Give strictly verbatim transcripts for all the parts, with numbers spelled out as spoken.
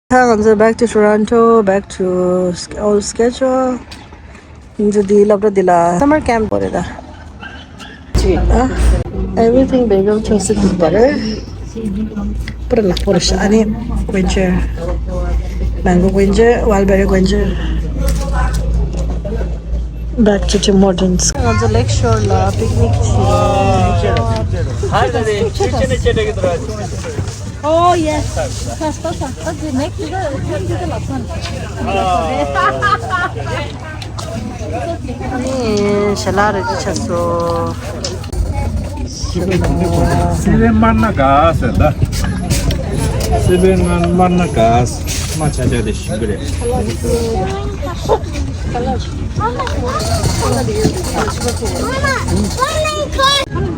ད་ང་ཚོ་back to Toronto, back to sch- old schedule. ང་ཚོ་འདི་སློབ་གྲྭ་འདི་ལ་summer camp པོ་རེད་ད། ཅི། ཨ། Everything bagel chocolate འདུག་པ་རེད། པུར་ལ་པུར་ཤ་ཨ་ནི་ཀོན་ཅེ། mango ཀོན་ཅེ། wild berry ཀོན་ཅེ། Back to Tim Hortons. ང་ཚོ་Lake Shore ལ་picnic བྱས། Oh, yes. Pasta, pasta. Okay, next to the, next to the last one. ཨ་ནི་ཞལ་ལག་རེ་ཅིག་ཆགས་སོང་། སི་པན་དམར་ནག་ཟེར་ད། སི་པན་དམར་ནག་མ་ཆ་ཆ་དེ་ཞིམ་གི་རེད།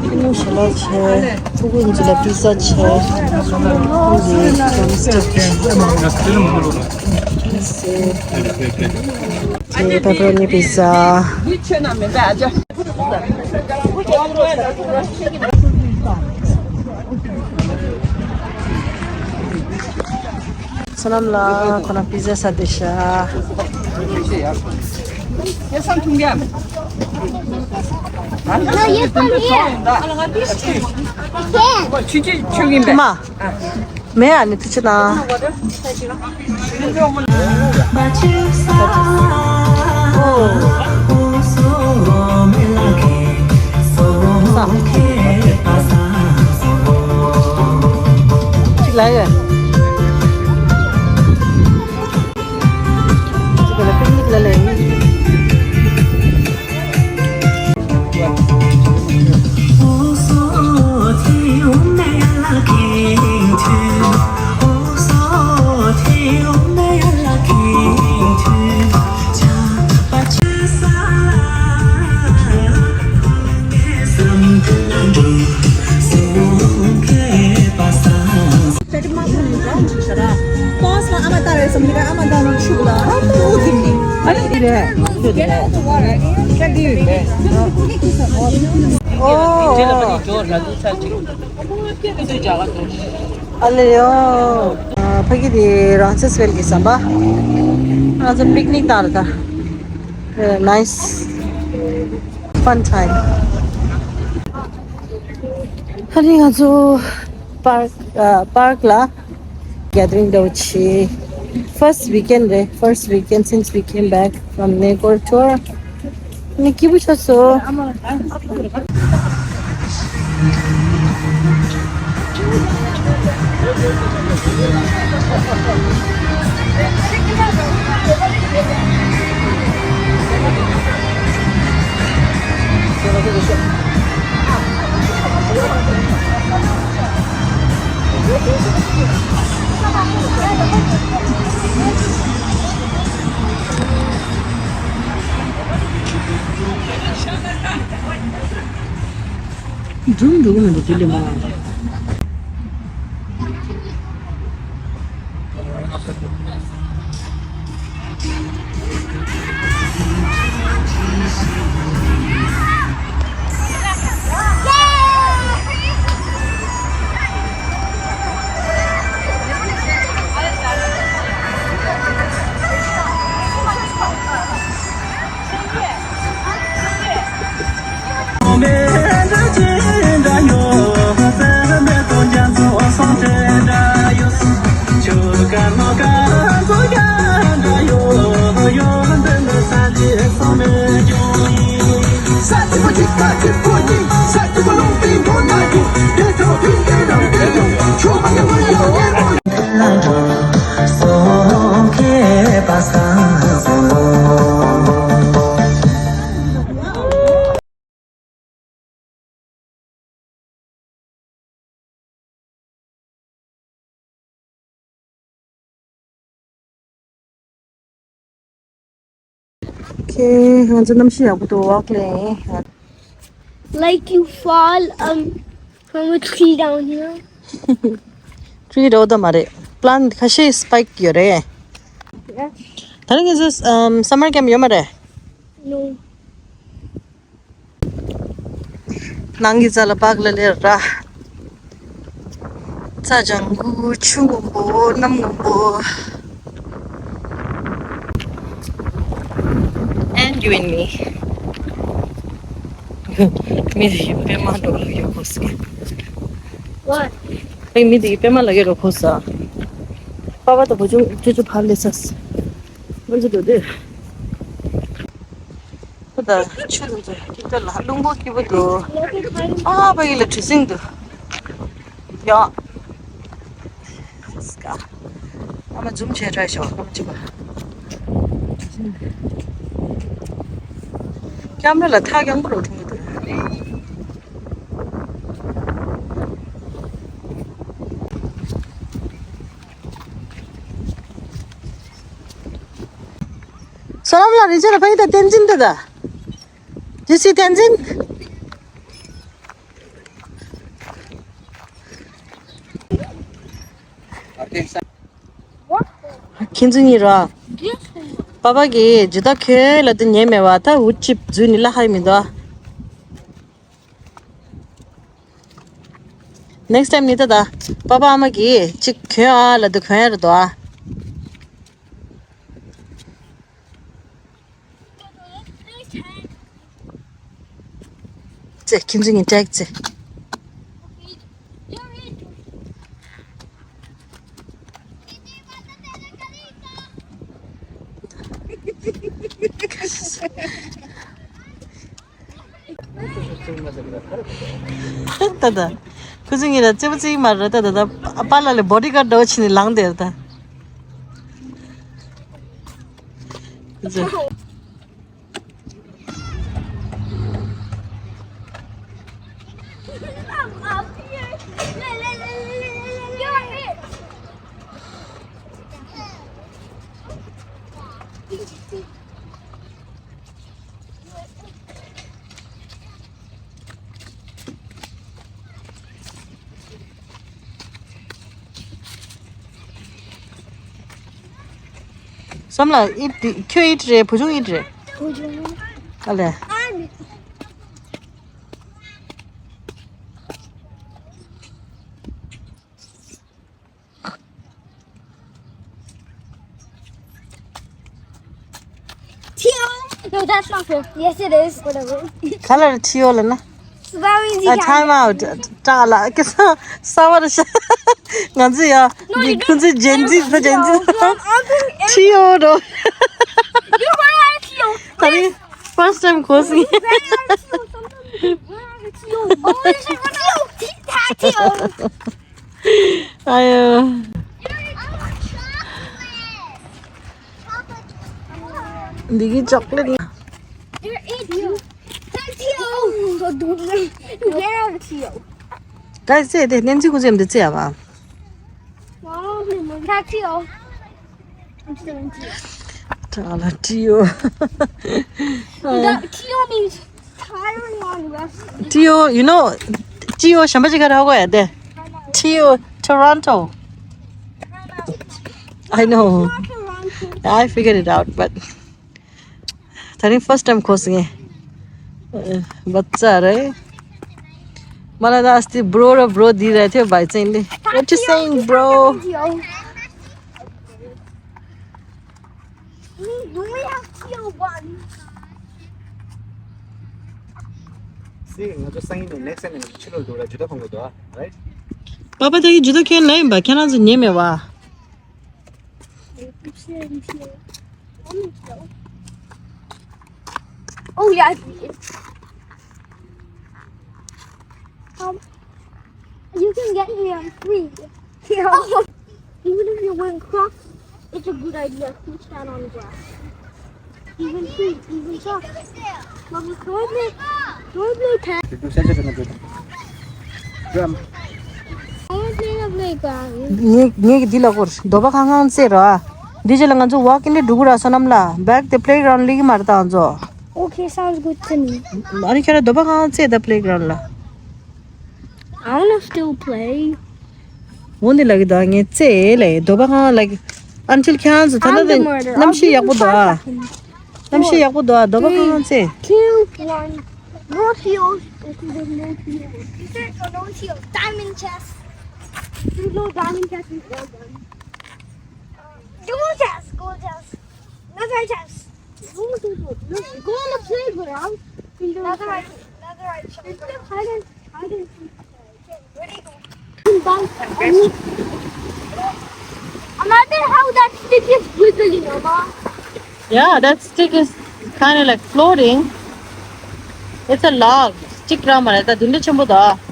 ཨ་ནི་ཞལ་ལག་བྱས། ཕྲུ་གུ་ཡིན་ཚུལ་ལ་པི་ཛ་བྱས། འདི་ཌམ་སི་ཊིག་ཟེར། འདི་པེ་པེ་རོ་ནི་པི་ཛ། བསོད་ནམས་ལགས་ཁོ་རང་པི་ཛ་ཟ་བསྡད་ཤག་ཁྱེད་མ། མེད་ཨ་ནི་ཐུགས་རྗེ་གནང་། གཅིག་ལ་ཡོད། གཅིག་ལ་པིག་ནིག་ལ་ལས། ཨོ། ཨ་ལེ་ཡོ། ཨ་ཕ་གི་དེ་རང་སེ་སི་ཝེལ་གི་ཟམ་པ། ང་ཚོ་པིག་ནིག་བཏང་རེད་ད། Nice fun time. ཨ་ནི་ང་ཚོ་པར་ཨ་པར་ལ་གེ་དར་རིང་འདྲ་བོ་བྱས། First weekend རེད། First weekend since we came back from Nagor tour. ནི་སྐྱིད་པོ་ཆགས་སོང་། འགྲུབ་འགྲོ་གི་མི་འདུག་དེ་ལས་མང་བ། Okay, ང་ཚོ་གནམ་གཤིས་ཡག་པོ་འདུག་ཝོག་ལེན། Like you fall, um, from a tree down here. Tree འགྲོ་ད་མ་རེད། Plant ཁ་ཤས་spike ཡོད་རེད། Yeah. ད་རིང་ང་ཚོ་um, summer camp ཡོད་མ་རེད། No. ནང་གི་རྩ་ལ་པགས་ལ་ལེར་ར། རྩྭ་ལྗང་གུ། ཆུ་སྔོན་པོ། གནམ་སྔོན་པོ། ཡིན་མི། མི་དེ་ཡིས་པད་མ་འགྲོ་ལ་ཡོད་ཁོ་ཟེར། What? ཨེ་མི་དེ་ཡིས་པད་མ་ལ་ཡོད་རོ་ཁོ་ཟེར། པ་པ་དང་བུ་ཆུང་ཅུ་ཅུ་ཕར་ལས་ས། ང་ཚོ་འགྲོ་དུས། ཁོ་ད་ཆུ་དང་ཚོ་ཁྱི་ཏོ་ལ་རླུང་པོ་སྐྱིད་པོ་འདུག་ཨ་ཕ་ཡི་ལ་གྲུ་གཟིངས་འདུག་ཡ། སྐ། ཨ་མ་འཛུམ་བྱས་ཁྲ་ཤོག་ཨ་མ་ཅི་པ། ཀེམ་ར་ལ་ཐག་ཡངས་པོ་རུ་ཐུང་གི་འདུག་བསོད་ནམས་ལགས་རིན་ཆེན་ལ་ཕ་གི་ད་བསྟན་འཛིན་འདི་ད། Do you see Tenzin? ཁྱེད་ཚོ་གཉིས་ར། པ་པ་གིས་ཇི་ལྟར་ཁྱོད་ལ་དུ་ཉན་མེད་བ་ད་འུ་ཅིབ་འཛུལ་ནི་ལ་ཧ་ཡི་མི་འདུག Next time ནི་ད་ད་པ་པ་ཨ་མ་གིས་ཅིག་གྱོན་ཨ་ལ་དུ་གྱོན་ཡ་ར་འདུག་ཨ། ཙེ་ཁྱིམ་ཚང་གི་ཀྲེག་ཙེ། ད་ད། ཁུ་ཚུ་ངེད་ལ་ཙེ་པ་ཙེ་མ་རེད་ད་ད་ད། པཱ་ལགས་ལ་བོ་ཌི་གཱཌ་འདྲ་བོ་བྱས་ནས་ལངས་བསྡད་ད། ཁུ་ཚུ། བསམ་ལ་ཨིད་དེ་ཁྱོད་ཨིད་རེད་བུ་ཆུང་ཨིད་རེད། བུ་ཆུང་། ཨ་ལས། ཨ་མི། T O? No, that's not fair. Yes, it is. Whatever. ག་ལ་རེད་ཐི་ཨོ་ལ་ན། So that means you ཨ་ཊའིམ་ཨའུཊ། ཊ་ལ་ཀི་ས་ས་བར་ཤ། ང་ཚོ་ཡ། No, འདི you ཁོང་ཚོ་ཇེན་ཛི་ད་ཇེན་ཛི། ཐི་ཨོ་རོ། You run out of T O. ད་རིང་first time གོ་སོང་། You run out of T O. Sometimes you run out of T O. Oh, you should run out of T O. ཨ་ཡོ། འདི་གི་ཅོག་ལེ་ཊི། You're idiot. That's T O. You're idiot. Guys, say this. Nancy goes in the chair. That's T O. I'm still in T O. ཊ་ཨོ། ཊི་ཨོ་means tiring on wrestling. ཊི་ཨོ, you know, ཊི་ཨོ་གཞན་པ་ཅིག་ག་རེ་ཧ་གོ་ཡ་དེ། ཊི་ཨོ། Toronto. I know. It's not Toronto. I figured it out, but ད་རིང་first time གོ་སོང་ངས། བ་ཙ་རེད། མ་ལ་ད་ཨ་སྟི་བྷྲོ་ར་བྷྲོ་འདི་རེད་ཐེ་བའི་ཙེན་ལི། What you saying, bro? Do we have T O one? See, ང་ཚོ་སང་ཉིན་ནས་next time ནས་ཕྱི་ལོགས་འགྲོ་ལ་ཇུ་ཏ་ཁོང་གི་འདུག་ཨ། Right? པ་པ་ད་གི་ཇུ་ཏ་ཁྱོད་ལ་ཡིན་པ་ཁྱེད་རང་ཚོ་ཉན་མེད་བ། Oh, yeah. Um, you can get me on free. Yeah. Even if you win cross, it's a good idea to stand on the grass. Even free, even cross. Mama, can I play, can I play tag? Drum. I wanna play the playground. ངས་ངས་ཀྱི་འདི་ལ་སྐོར་རྡོ་པ་ཁང་ཁང་བཙལ་ར། འདི་རྗེས་ལ་ང་ཚོ་walk in ལས་འགྲོ་གི་ར་བསོད་ནམས་ལགས། back the playground ལས་ཀྱི་མ་རེད་ད་ང་ཚོ། Okay, sounds good to me. ཨ་ནི་ཁྱེད་རང་རྡོ་པ་ཁང་བཙལ་ད་playground ལ། I wanna still play. འོ་འདི་ལ་གི་ད་ངས་བཙལ་ལས་རྡོ་པ་ཁང་ལ་གི། Until ཁྱེད་རང་ཚོ་ད་ལྟ་དེ་གནམ་གཤིས་ཡག་པོ་འདུག་ཨ། གནམ་གཤིས་ཡག་པོ་འདུག་ཨ། རྡོ་པ་ཁང་བཙལ། Two, one. No T Os. If you didn't know T Os. You said no T Os. Diamond chest. There's no diamond chest in Oregon. Gold chest. Gold chest. Another chest. Go on the playground. Another idea. Another idea. Hide and, hide and seek. Where do you go? Imagine how that stick is wiggling, Mama. Yeah, that stick is kind of like floating. It's a log. Stick ར་མ་རེད། ད་དེ་འདྲ་ཆེན་པོ་ད། ད་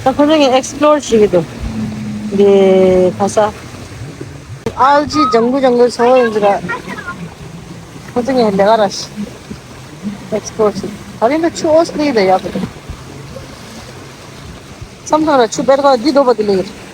ཁོ་ཚོ་ངས་ཨེགསི་པི་ལོར་བྱེད་ཀྱི་འདུག་འདི་ཁ་ས། ཨལ་ཇི་ལྗང་གུ་ལྗང་གུ་ཚོ་ཡིན་ཟེར། ཁོ་ཚོ་ངས་ལས་ཀ་ར་ཤི། ཨེགསི་པི་ལོར་བྱེད། ད་རིང་ད་ཆུ་འོ་སི་ལི་ད་ཡག་པོ་འདུག་མཚམས་མཚམས་ར་ཆུ་དཔེར་ཁ་འདི་རྡོ་པ་འདི་ལེགས།